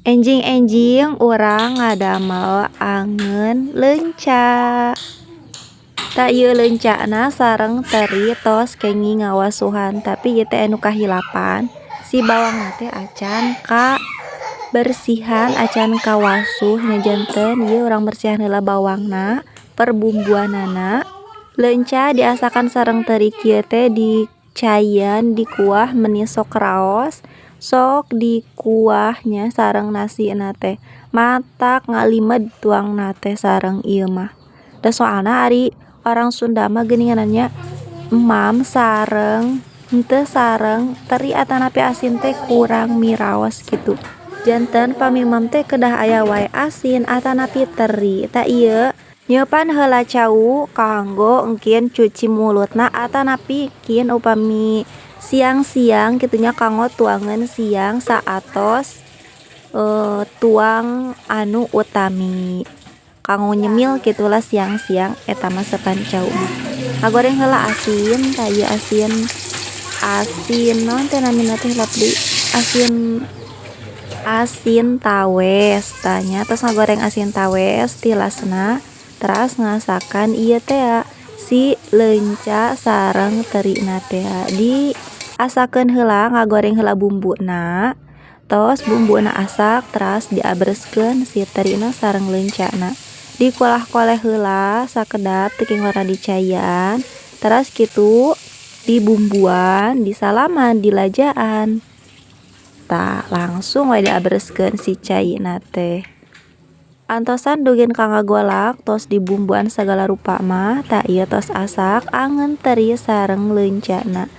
Enjing-enjing urang ngadamel angeun leunca. Tah, ieu leuncana sareng teri tos kenging ngawasuhan, tapi ieu teh anu kahilapan, si bawangna teh acan kabersihan, acan kawasuh nya. Janten ieu urang bersihan heula bawangna, perbumbuanana. Leunca diasakan sareng teri kieu teh dicaian, dikuah, meni sok raos sok dikuah nya sareng nasina teh, matak ngalimed tuangna teh sareng ieu mah. Da soalna ari orang Sunda mah geuningan nya, emam sareng henteu sareng teri atanapi asin teh kurang miraos kitu. Janten pami emam teh kedah aya wae asin atanapi teri. Tah, ieu nyeupan heula cau kanggo engkin cuci mulutna atanapi kin upami siang-siang kitu nya, kanggo tuangeun siang saatos tuang anu utami, kanggo nyemil kitulah siang-siang eta mah seupan cau mah. Ngagoreng heula asin. Tah, ieu asin, asin naon teh namina teh, lep deui, asin, asin tawes tah nya. Tos ngagoreng asin tawes, tilasna teras ngasakan ieu tea si leunca sareng terina tea. Diasakeun heula, ngagoreng heula bumbuna. Tos bumbuna asak, teras diabreskeun si terina sareng leuncana, dikulah-koleh heula sakedap teu ngora dicaian. Teras kitu dibumbuan, disalaman, dilajaan. Tah, langsung we diabreskeun si caina teh. Antosan dugin ka ngagolak, tos dibumbuan sagala rupa mah. Tah, ieu tos asak angeun teri sareng leuncana.